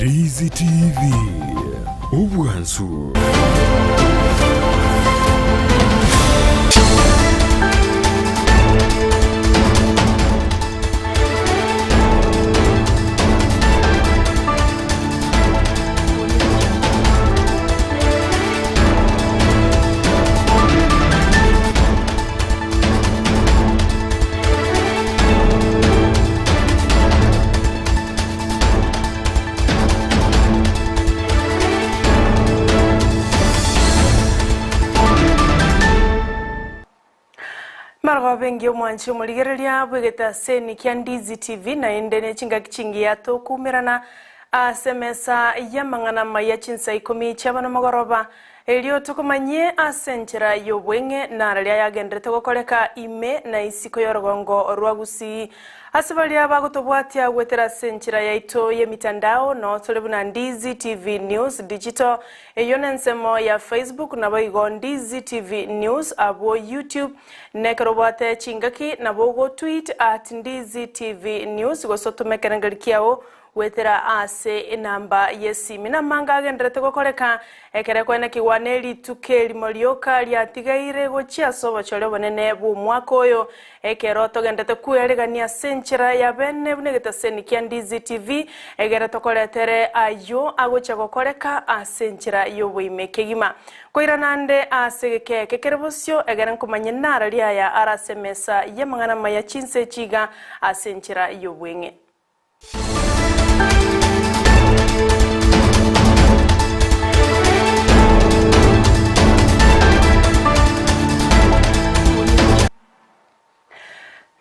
Ndizi TV, obwansu. Marogoba engiya omwanchi omorigereria bwegete ase enikia Ndizi TV naende ne chingaki chingiya tokumerana ase emesa y'amang'ana amaya chinsa ikomi chiabana mogoroba Erio tokomanyie ase enchera y'obweng'e nararia ayagenderete gokoreka ime na isiko y'orogongo rwa Gusii. Ase baria bagotobwatia goetera ase enchera yaito y'emitandao noo tore buna Ndizi TV News Digital, eyio nensemo ya Facebook naboigo Ndizi TV News abwo YouTube. Nekero obwate chingaki nabo ogotweet at Ndizi TV News gose otome ekerengeri kiao Goetera ase enamba y'esimi namanga agenderete gokoreka, ekero ekoenekigwa ne rituko erimo rioka riatigaire gochia ase obochore obonene bw'omwaka oyo, ekero togenderete kwearegania ase enchera ya bene buna egetaseni kia Ndizi TV, egere tokoretere ayio agochia gokoreka ase enchera y'oboime kegima. Koirana ande ase egeka eke kere bosio, egere nkomanye narari aya are ase emesa y'amang'ana amaya chinsa echi iga ase enchera y'obweng'e.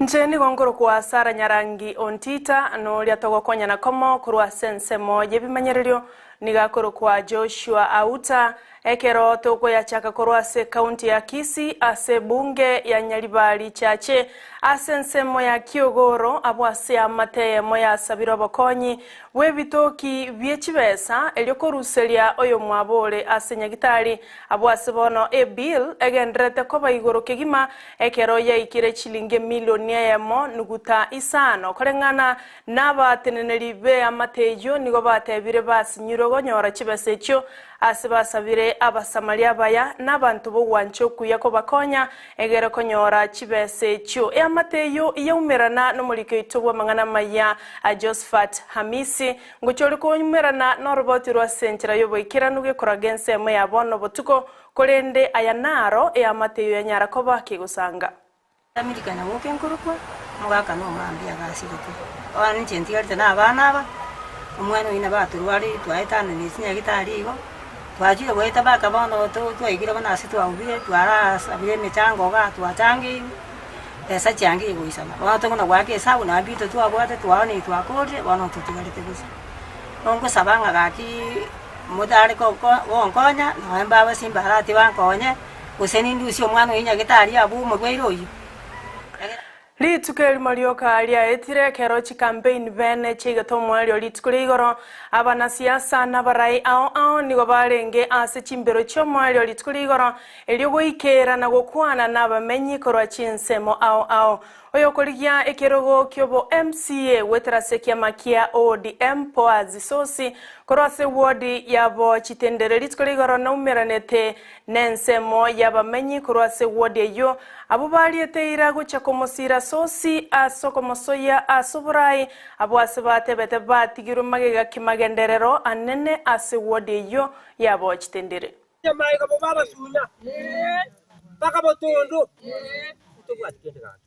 Inche nigo nkorokwa Sarah Nyarangi Ontita, na oria togokonyana komo korwa ase ensemo y'ebimanyererio nigo akorokwa Joshua Auta, Ekero tokoyachaka korwa ase ekaunti ya Kisii ase ebunge ya Nyaribari Chache ase ensemo ya Kiogoro abwo ase eamate eyemo yasabire obokonyi bw'ebitoki bie chibesa erio koruseria oyomwabo ore ase nyagitari abwo ase bono ebill egendererete koba igoro kegima ekero yaikire chilingi emilioni eyemo nuguta isano koreng'ana Nabateneneri b'eamate eyio nigo batebire basinyirwe gonyora chibesa echio, ase basabire Abasamaria abaya na abanto b'ogwancha okuya kobakonya, egere konyora chibesa echio. Eamate eyio yaumerana nomoriki oito bw'amang'ana amaya Josephat Hamisi, ngochia ore koumerana noroboti rw'ase enchera y'oboikeranu gekoraga ensemo ya bono botuko, korende aya naro eamate eyio yanyara koba kegosanga. Amerika nyaboke nkorokwa, omogaka na omambia agasirete. Bono inche ntigarete na abana aba, omwana oyio nabo atorwarire twaetananire chinyagitari igo, twachire goeta mpaka bono to twaikire bono ase twaubire, twarasabire emechango igaa twachangeirwe, besa chiangire goisana. Bono tokona goaka esabu naende binto twabwate twaonire twakorire, bono totigarete bosa. Bono nkosaba ng'a gakiiii motare ko ko gonkonya, nonye mbaba simbarati bankonye. Gose nindusie omwana oyio nyagetari abwo omorwaire oyio. Rituko erimo rioka riaetire ekero chikampeini bene chiaigete omoerio rituko ria igoro, abanasiasa na abarai ao ao nigo barenge ase chimbero chi'omoerio rituko ria igoro, erio goikeera na gokwana nabamenyi korwa chinsemo ao ao. Oyokorigia ekerogo ki'obo MCA goetera ase ekiama kia ODM Boaz Sosi korwa ase ewodi yabo Chitendere rituko ria igoro naumeranete nensemo y'abamenyi korwa ase ewodi eyio abwo bariete eira gochia komosiira Sosi ase okomosoyia ase oborai abwo ase batebete batigirwe magega kimagenderero anene ase ewodi eyio yabo Chitendere. Amaiga bobe abasunya, mpaka botondo, tobwati kende gaki.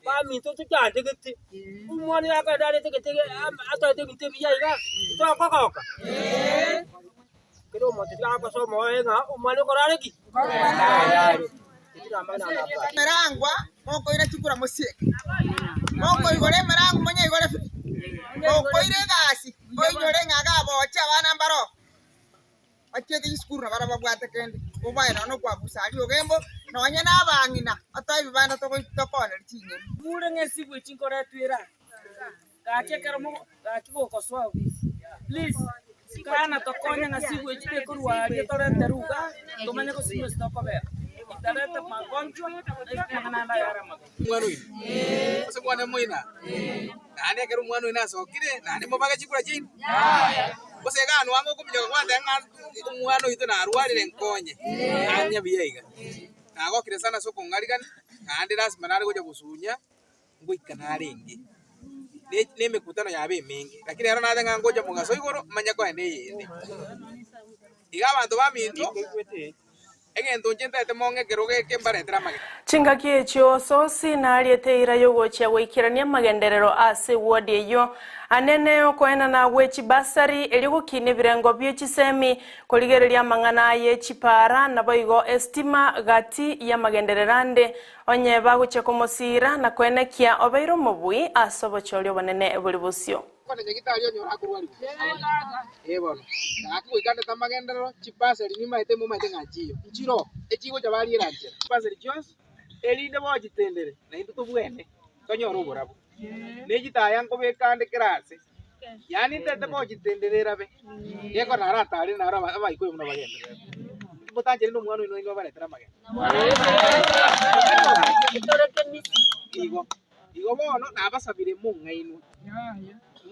Baminto tochandegete, omwana oyo akagenda arete egete atoete ebinto ebiya iga, tokogoka? Kera omonto tiga agosoa omoyo ng'a omwana okorare ki? Nkorare. Emerangwa mokoira chikura mosieke, mokoigora emerango monyeigore pi, mokoira egasi moinyore ng'a iga aboche abana mbaro. Bachiete chisukuru na baria babwate kende, obae nonya nokwabusa aria ogembo, nonya na abang'ina batoe ebibanda tokooneri chinyeni. Bure ng'esibu echi nkoretwa ere aa, gaki ekero mogo gaki gokosoa ofisi, please kana tokonye ng'a sibu echi tekorwa aria torenterwe igaa, tomanye gose inwe ase tokobera. Itarete magonchwa, amang'ana ande ayare amabe. Omwana oino, gose mwane moina, naende ekero omwana oino asokire, naende mobage chikura chiaino? Gose iga anwa ngokominyoka gwateba ng'a omwana oito narwarire nkonye, ang'e buya iga. Nagokire sana ase okong'arigania, naende lasima nare gocha gosunya, ngoika narenge, ne na emekutano yabo emenge, lakini ero nateba ng'a ngocha mogaso igoro, manye kogenda eyende. Iga abanto baminto, egento inche ntaete mong'e ekerogo eke mbaretere amagena. Chingaki echio Sosi nariete eira y'ogochia goikerania amagenderero ase ewodi eyio anene okoenana gwe chibasari erio gokina ebirengo bie chisemi, korigereria amang'ana aye chipaara naboigo esitima gati y'amagenderero ande onye bagochia komosiira na koenekia obeire omobui ase obochori obonene bore bosio. Kwana nyagitari onyore akorwarigwa. Ee bono, gaki goika ndete amagenderero, chibasari nimaete momaete ng'a nchiyo. Nchiroo, echigocha bariera nchera. Chibasari chionsi, erinde bochitendere, naintwe tobwene, tonyore oborabu. Ne chitaya nkobeka ande kera ase, yaani ntete bochitendere erabe, gekora naratarire naro aba abaikoyo buna bagendererete. Motancheri na omwana oino nainwe abaretere amagena. Igo. Igo bono nabasabire mong'ainwe,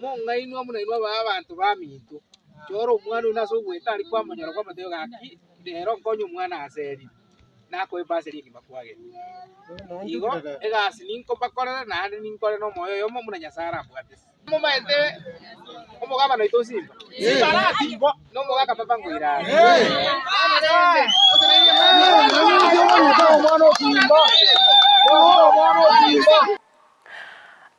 mong'ainwe amo nainwe abe abanto baminto. Chora omwana oino ase ogoeta aria kwamonyora kwamotebia gaki rero nkonye omwana aserire, nakoe ebasari engima kwagenda. Igo egasi ninkobakorera naende ninkore nomoyo oyomo buna Nyasae arambwatese. Momaete omogabana oito Simba? Simba aratibo nomogaka papa ngoira are. Bono rende, gose nainwe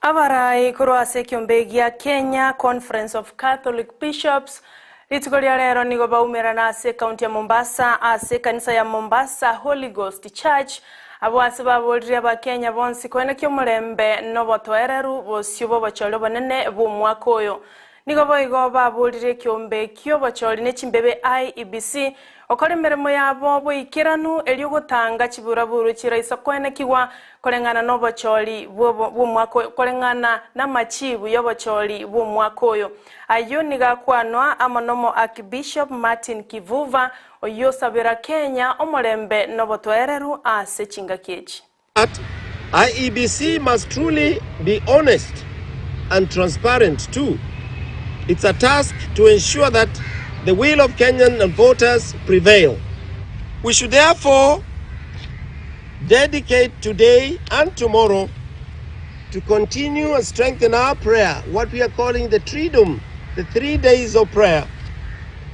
Abarai korwa ase ekiombe gia Kenya Conference of Catholic Bishops rituko ria rero nigo baumerana ase ekaunti ya Mombasa ase ekanisa ya Mombasa Holy Ghost Church Abwo ase baborire Abakenya bonsi koenekia omorembe na obotoereru bosio bw'obochori obonene bw'omwaka oyo. Nigo boigo baborire ekiombe ki'obochori ne chimbebe IEBC gokora emeremo yabo boikeranu erio gotanga chiburaburu chiraisa koenekigwa koreng'ana nobochori bw'omwaka oyo koreng'ana namachibu y'obochori bw'omwaka oyo. Ayio nigo akwanwa amo nomo Archbishop Martin Kivuva Oyio osabera Kenya omorembe nobotoereru ase chingaki echi. That IEBC must truly be honest and transparent too. It's a task to ensure that the will of Kenyan voters prevail. We should therefore dedicate today and tomorrow to continue and strengthen our prayer, what we are calling the Triduum, the 3 days of prayer,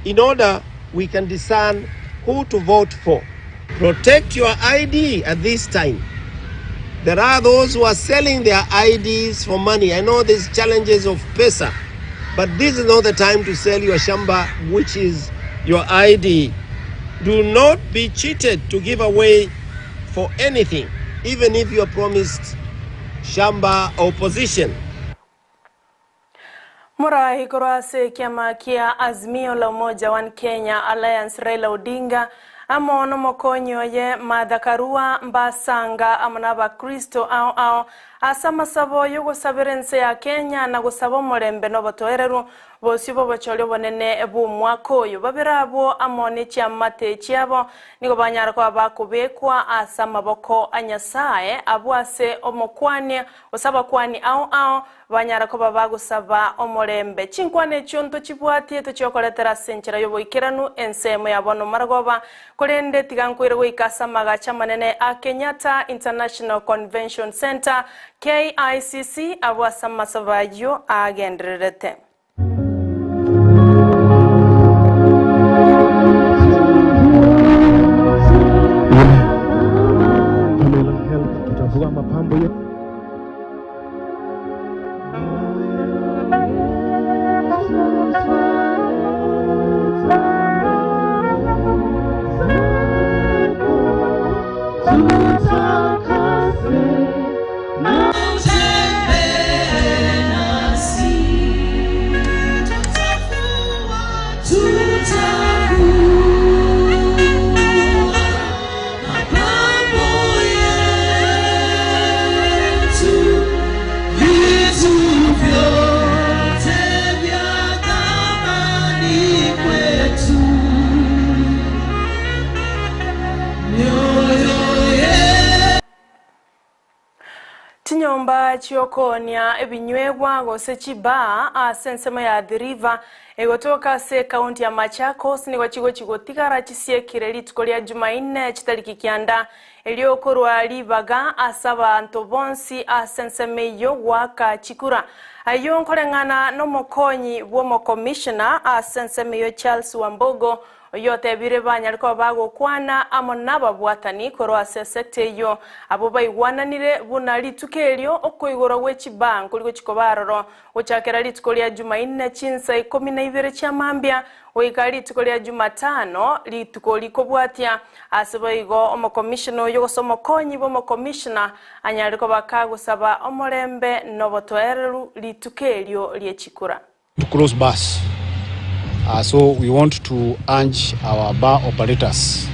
in order we can discern who to vote for. Protect your ID at this time. There are those who are selling their IDs for money. I know there's challenges of pesa, but this is not the time to sell your shamba, which is your ID. Do not be cheated to give away for anything, even if you are promised shamba or position. Morai korwa ase ekiama kia Azimio la Umoja One Kenya Alliance Raila Odinga amo nomokonyi oye Martha Karua mbasanga amo nabakristo ao ao ase amasabo yogosabera ense ya Kenya na gosaba omorembe nobotoereru bosio bw'obochori obonene bw'omwaka oyo. Babere abwo amo ne chiamate chiabo Nigo banyare koba bakobekwa ase amaboko a Nyasae, abwo ase omokuani, gose abakuani ao ao, banyare koba bagosaba omorembe. Chinkwana echio ntochibwatie tochiokoretera ase enchera y'oboikeranu ensemo ya bono maragoba, korende tiga nkoire goika ase amagacho amanene a Kenyatta International Convention Centre, KICC, abwo ase amasabo ayio agendererete. Pamela Health tutavua mapambo yetu. Chinyomba chi'okoonia ebinywegwa gose chibaa ase ensemo ya Athi River egotoka ase ekaunti ya Machakos nigo chigochi gotigara chisiekire rituko ria Jumaine chitariki kianda erio korwa ribaga ase abanto bonsi ase ensemo eyio goaka chikura. Ayio nkoreng'ana nomokonyi bw'omokomishona ase ensemo eyio Charles Wambugu Oyio otebire banyare koba bagokwana amo nababwatani korwa ase esecta eyio, abwo baigwananire buna rituko erio okoigorwa gwe chibaa nkori gochia koba aroro, gochakera rituko ria Jumaine chinsa ikomi na ibere chia mambia goika rituko ria Jumatano rituko rikobwatia. Ase boigo omokomishona oyio gose omokonyi bw'omokomishona anyare koba kagosaba omorembe nobotoereru rituko erio rie chikura. To close bars so we want to urge our bar operators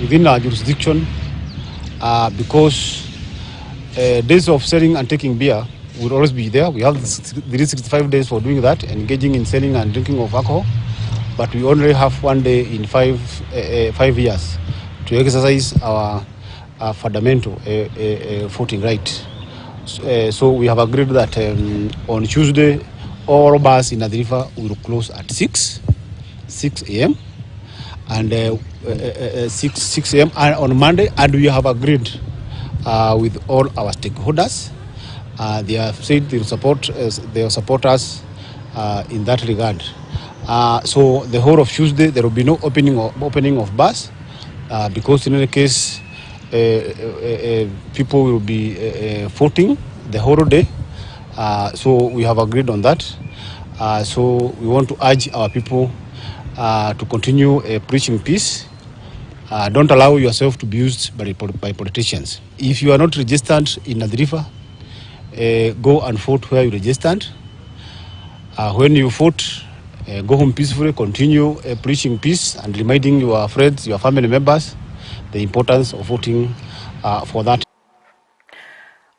within our jurisdiction because days of selling and taking beer will always be there. We have 365 days for doing that, engaging in selling and drinking of alcohol, but we only have one day in 5 years to exercise our fundamental voting right. So we have agreed that on Tuesday, all bars in Athi River will close at 6 a.m. and 6 a.m. and on Monday, and we have agreed with all our stakeholders. They have said they will support us in that regard. So the whole of Tuesday there will be no opening of bars because in any case people will be voting the whole day. So we have agreed on that. So we want to urge our people to continue preaching peace. Don't allow yourself to be used by politicians. If you are not registered in Athi River, go and vote where you registered. When you vote, go home peacefully, continue preaching peace and reminding your friends, your family members, the importance of voting for that.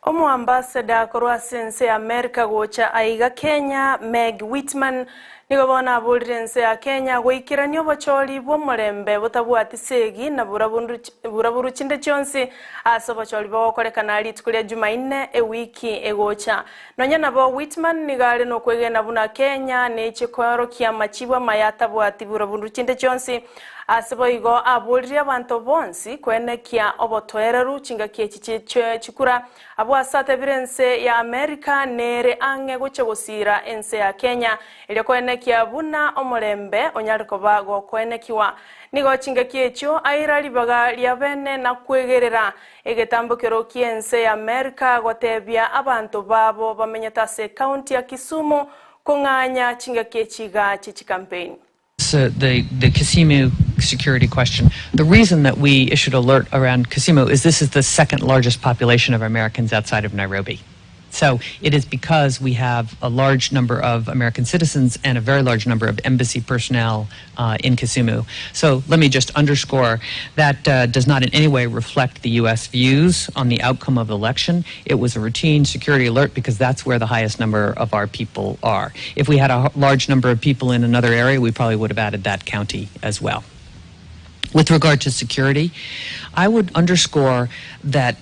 Omoambassador korwa ase ense ya America gocha aiga Kenya Meg Whitman nigo bono aborire ense ya Kenya goikerania obochori bw'omorembe botabwati segi na buraburu chinde chionsi ase obochori bogokorekana rituko ria Jumaine ewiki egocha. Nonya nabo Whitman nigo are nokwegena buna Kenya neche koorokia amachibu amaya atabwati buraburu chinde chionsi ase boigo aborire abanto bonsi koenekia obotoereru chingaki echi chikura abwo ase atebire ense ya America nere ang'e gocha gosira ense ya Kenya erio koenekia buna omorembe onyare koba gokoenekiwa. Nigo chingaki echio aira ribaga ria bene na kwegerera egetambokero kia ense ya America gotebia abanto babo bamenyete ase ekaunti ya Kisumu kong'anya chingaki echiga chichikampeni. So the Kisumu security question. The reason that we issued alert around Kisumu is this is the second largest population of Americans outside of Nairobi. So it is because we have a large number of American citizens and a very large number of embassy personnel in Kisumu. So let me just underscore that does not in any way reflect the U.S. views on the outcome of the election. It was a routine security alert because that's where the highest number of our people are. If we had a large number of people in another area, we probably would have added that county as well. With regard to security, I would underscore that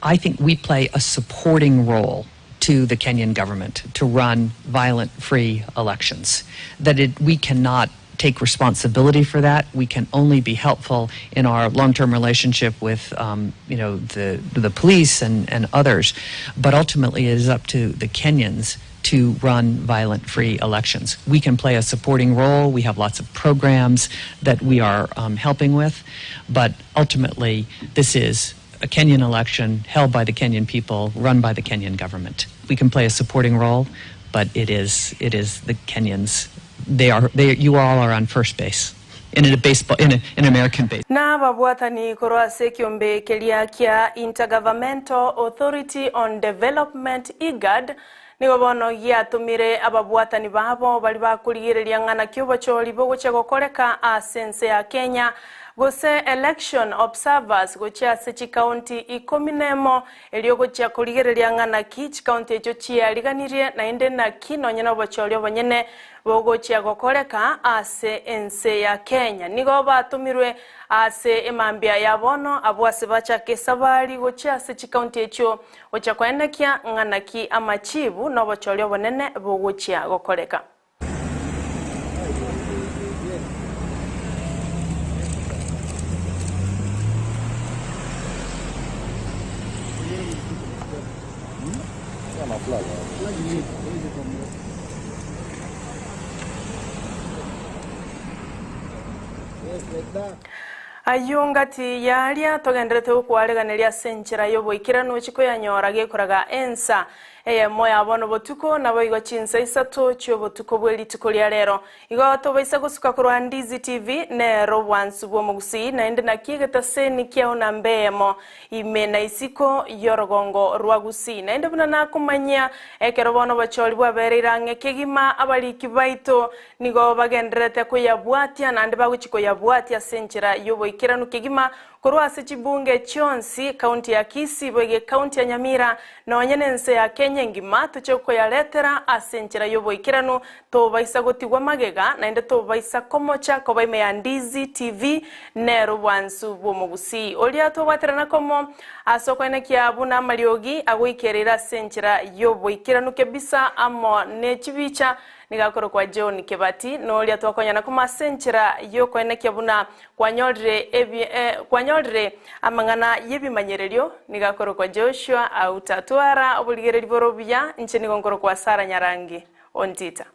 I think we play a supporting role to the Kenyan government to run violent free elections. That we cannot take responsibility for that. We can only be helpful in our long-term relationship with the police and others. But ultimately, it is up to the Kenyans to run violent free elections. We can play a supporting role. We have lots of programs that we are helping with. But ultimately, this is a Kenyan election held by the Kenyan people, run by the Kenyan government. We can play a supporting role, but it is the Kenyans. They are they you all are on first base in a baseball in, a, in American baseball. Na babwatani korwa ase ekiombe keria kia Intergovernmental Authority on Development, IGAD, nigo bono giatumire ababwatani babo bari bakorigereria ng'ana ki obochori bogochia gokoreka ase ense ya Kenya. gose Election Observers gochia ase chikaunti ikomi nemo erio gochia korigereria ng'a naki chikaunti echio chiariganirie naende naki nonye nobochori obonyene bogochia gokoreka ase ense ya Kenya. Nigo batomirwe ase emambia ya bono abwo ase bachake esabari gochia ase chikaunti echio gochia koenekia ng'a naki amachibu nobochori obonene bogochia gokoreka. Ayio ngati y'aria togenderete gokwareganeria ase enchera y'oboikeranu chikoyanyora gekoraga ensa eyemo ya bono botuko, naboigo chinsa isato chi'obotuko bwe rituko ria rero. Igo tobaisa gosuka korwa Ndizi TV, nero obwansu bw'omogusii, naende naki egetaseni kiao namba eyemo ime na isiko y'orogongo rwa Gusii. Naende buna nakomanyia, ekero bono obochori bwabereire ang'e kegima, abariki baito nigo bagendererete koyabwatia naende bagochia koyabwatia ase enchera y'oboikeranu kegima Korwa ase chibunge chionsi, county ya Kisii boigo ecounty ya Nyamira, nonye nense ya Kenya engima, toche koyaretera ase enchera y'oboikeranu, tobaisa gotigwa magega, naende tobaisa komocha koba ime ya Ndizi TV, nero obwansu bw'omogusii. Oria twabwaterana komo ase okoenekia buna amariogi agoikereire ase enchera y'oboikeranu kebisa amo ne chibicha, nigo akorokwa John Kebati, noria twakonyana komo ase enchera y'okoenekia buna Kwanyorire ebi, eh, kwanyorire amang'ana y'ebimanyererio, nigo akorokwa Joshua Auta. Twara oborigereri bore obuya, inche nigo nkorokwa Sarah Nyarangi Ontita.